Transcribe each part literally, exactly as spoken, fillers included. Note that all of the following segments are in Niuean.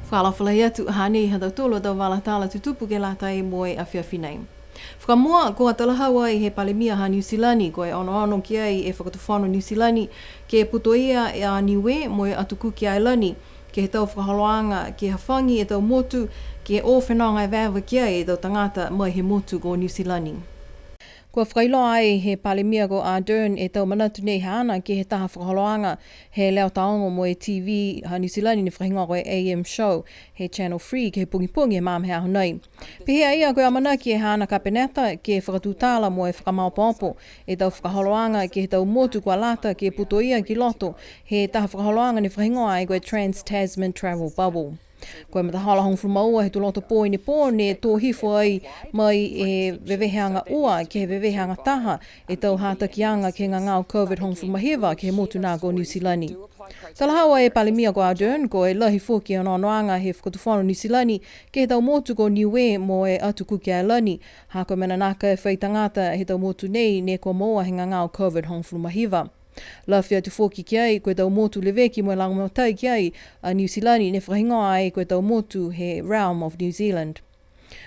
Fakaalofa lahi atu, hanei ha tautolu a tau vala tala tutupu ke lata mo e afiafi nei. Fakamua, kua talahau ai he Palemia ha Niu Silani, ko e onoono ki ai e Fakatufono Niu Silani, ke putoia e a Niue mo e Atu Kuki Ailani, ke he tau fakaholoaga, ke hafagi e tau motu, ke o fenoga evaeva ki ai e tau tagata mai he motu ko Niu Silani. Kua fakailoa ai he Palemia ko Ardern e tau manatu nei haana ke he taha fakaholoaga he leo taogo mo e T V ha Niu Silani ne fakahigoa ko e A M Show he Channel three ke he pogipogi he magaaho nei. Pehē a ia ko e amanaki e haana kapeneta ke fakatutala mo e fakamaopoopo e tau fakaholoaga ke he tau motu kua lata ke putoia ki loto he taha fakaholoaga ne fakahigoa ai ko e Trans-Tasman Travel Bubble. Ko e matahola hogofulu ma ua he tuloto pō i ne pō ne tō hifo ai mai e veveheaga ua ke he veveheaga taha e tau hatakiaga ke he gagao COVID hogofulu ma hiva ke he motu na ko Niu Silani. Talahau e Palemia ko Ardern, ko e lahi foki e onoonoaga he Fakatufono Niu Silani ke he tau motu ko Niue mo e Atu Kuki Ailani, ha ko e mena nākai fai tagata he tau motu nei ne kua moua he gagao COVID hogofulu ma hiva. Lafi atu foki ki ai, ko e tau motu leveki mo e lagomatai ki ai a Niu Silani ne fakahigoa ai ko e tau motu he Realm of New Zealand.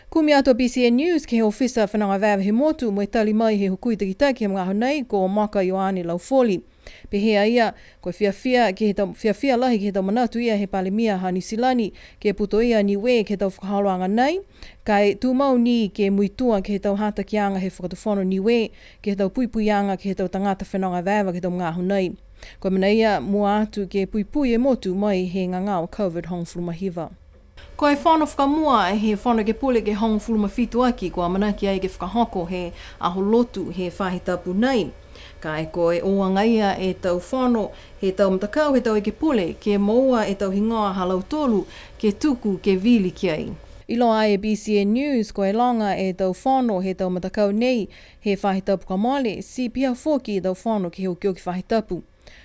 Kumi atu a B C N News ke he ofisa fenoga evaeva he motu mo e tali mai he hukui takitaki he magaaho nei ko Moka Ioane Laufoli. Pehē a ia, ko e fiafia ke he tau, fiafia lahi ke he tau manatu ia he Palemia ha Niu Silani, ke putoia Niue ke he tau fakaholoaga nei, ka e tumau ni ke muitua ke he tau hatakiaga he Fakatufono Niue, ke he tau puipuiaga ke he tau tagata fenoga evaeva ke he tau magaaho nei. Ko e mena ia mua atu ke puipui e motu mai he gagao COVID hogofulu ma hiva. Ko e fono fakamua he Fono Ekepule ke hogofulu ma fitu aki, kua amanaki ai ke fakahoko he aho Lotu he faahi tapu nei. Ka e ko e o agaia e tau fono he tau matakau he tau ekepule ke moua e tau higoa ha lautolu ke tuku ke vili ki ai. Iloa e B C N News, ko e loga e tau fono he tau matakau nei he faahi tapu kua mole, ti pihia foki e tau fono ke he okioki faahi tapu.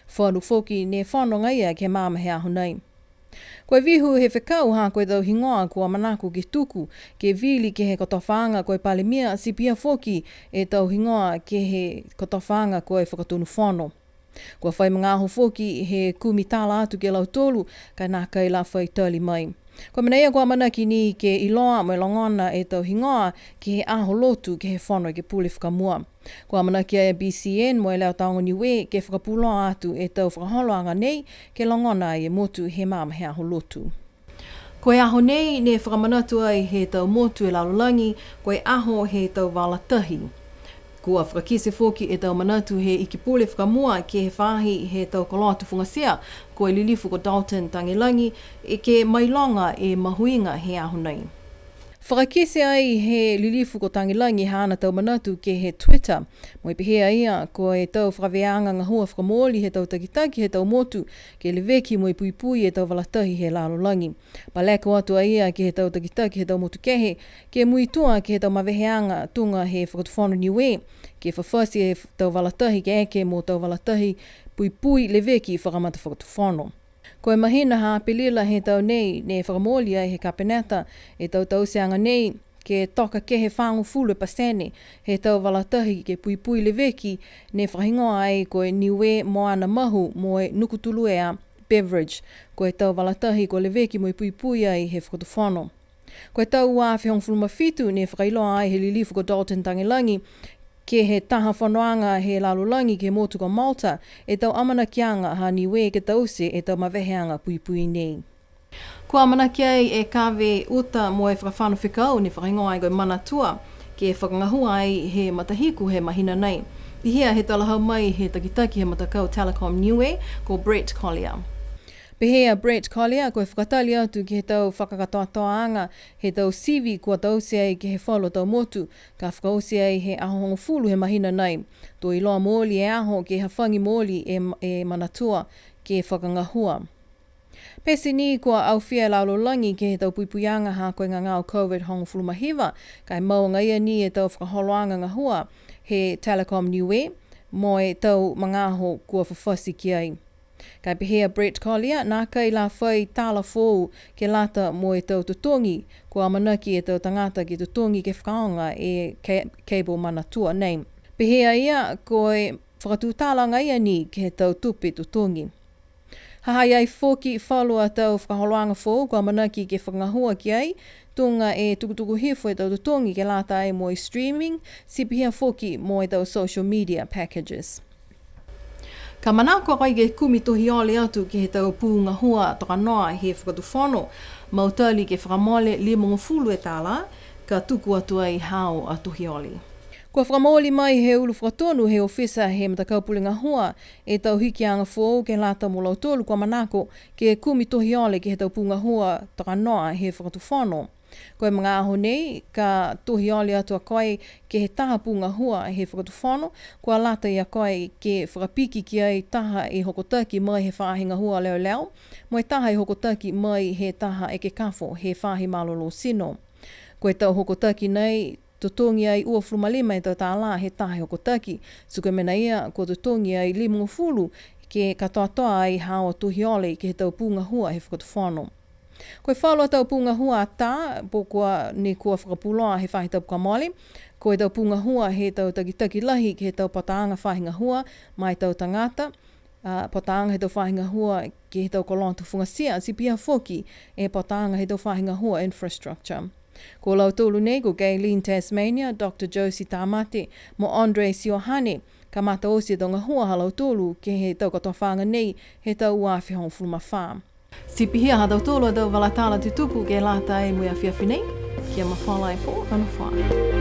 Falu foki ne fono agaia ke he magaaho he aho nei. Ko e vihu he fekau ha ko e tau higoa kua manako ke tuku, ke vili ke he kotofaaga ko e Palemia, ti pihia foki e tau higoa ke he kotofaaga ko e Fakatonu Fono. Kua fai magaaho foki he kumi tala atu ke lautolu, ka e nākai la fai tali mai. Ko e mena ia kua amanaki ni ke iloa mo e logona e tau higoa ke he aho Lotu ke he Fono Ekepule fakamua. Kua amanaki ai e B C N mo e Leo Taogo Niue ke fakapuloa atu e tau fakaholoaga nei ke logona ai e motu he magaaho he aho Lotu. Ko e aho nei ne fakamanatu ai he tau motu e lalolagi, ko e aho he tau vala tahi. Kua fakakite foki e tau manatu he Iki Pule fakamua ke he faahi he tau koloa tufugatia, ko e Lilifu ko Dalton Tagelagi, e ke mailoga e mahuiga he aho nei. Fakakite ai he Lilifu ko Tagelagi haana tau manatu ke he Twitter, mo e pehē a ia, ko e tau fakavēaga gahua fakamooli he tau takitaki he tau motu, ke leveki mo e puipui e tau vala tahi he lalolagi. Paleko atu a ia ke he tau takitaki he tau motu kehe, ke muitua ke he tau maveheaga tuga he Fakatufono Niue, ke fafati e tau vala tahi ke eke mo tau vala tahi puipui leveki fakamata fakatufono. Ko e mahina ha Apelila he tau nei, ne fakamooli ai he Kapeneta e tau tauteaga nei, ke toka ke he fagofulu e pasene he tau vala tahi ke puipui leveki, ne fakahigoa ai ko e Niue Moana Mahu mo e Nukutuluea Beveridge, ko e tau vala tahi kua leveki mo e puipui ai he Fakatufono. Ko e tau ua afe hogofulu ma fitu ne fakailoa ai he Lilifu ko Dalton Tagelagi, ke he taha fonoaga he lalolagi ke he motu ko Malta, e tau amanakiaga ha Niue ke taute e tau maveheaga puipui nei. Kua amanaki ai e kave uta mo e fakafano fekau ne fakahigoa ai ko e Manatua, ke fakagahua ai he matahiku he mahina nei. Pihia he talahau mai he takitaki he matakau Telecom Niue, ko Brett Collier. Pehē a Brett Collier, ko e fakatali atu ke he tau fakakatoatoaaga he tau sivi kua taute ai ke he falu tau motu, ka fakaoti ai he aho hogofulu he mahina nei. To iloa mooli e aho ke hafagi mooli e, e Manatua ke fakagahua. Pete ni kua aofia e lalolagi ke he tau puipuiaga ha ko e gagao COVID hogofulu ma hiva, ka e mau agaia ni e tau fakaholoaga gahua he Telecom Niue, mo e tau magaaho kua fafati ki ai. Ka e pehē a Brett Collier, nākai la fai tala foou ke lata mo e tau totogi, kua amanaki e tau tagata ke totogi ke fakaaoga e ca-, cable Manatua nei. Pehē a ia, ko e fakatutala agaia ni ke he tau tupe totogi. Ha ha i ai foki falu a tau fakaholoaga foou kua amanaki ke fakagahua ki ai, tuga e tukutuku hifo e tau totogi ke lata ai mo e streaming, ti pihia foki mo e tau social media packages. Ka manako a koe ke kumi tohi ole atu ke he tau pū gahua tokanoa he fakatufono, mautali ke fakamole limagofulu e tālā, ka tuku atu ai haau a tohi ole. Kua fakamooli mai he ulu fakatonu he ofisa he matakau pule gahua e tau hikiaga foou ke lata mo lautolu kua manako ke kumi tohi ole ke he tau pū gahua tokanoa he fakatufono. Ko e magaaho nei, ka tohi ole atu a koe ke he taha pū gahua he fakatufono, kua lata ia koe ke fakapiki ki ai taha e hokotaki mai he faahi gahua leoleo, mo e taha e hokotaki mai he taha ekekafo he faahi malolō tino. Ko e tau hokotaki nei, totogi ai uafulu ma lima e tau tālā he taha e hokotaki, ti ko e mena ia, kua totogi ai limagofulu ke katoatoa ai haau a tohi ole ke he tau pū gahua he fakatufono. Ko e falu a tau pū gahua atā, po kua ne kua fakapuloa he faahi tapu kua mole, ko e tau pū gahua he tau takitaki lahi ke he tau pataaga faahi gahua ma e tau tagata, a, pataaga he tau faahi gahua ke he tau koloa tufugatia, ti pihia foki e pataaga he tau faahi gahua infrastructure. Ko lautolu nei ko Gaylene Tasmania, Doctor Josie Tamate, mo Andre Siohane, kamata oti e tau gahua ha lautolu ke he tau kotofaaga nei he tau ua afe hogofulu ma fā. Ti pihia ha tautolu a tau vala tala tutupu ke lata ai mo e afiafi nei, kia mafola e pō, ka nofo ā.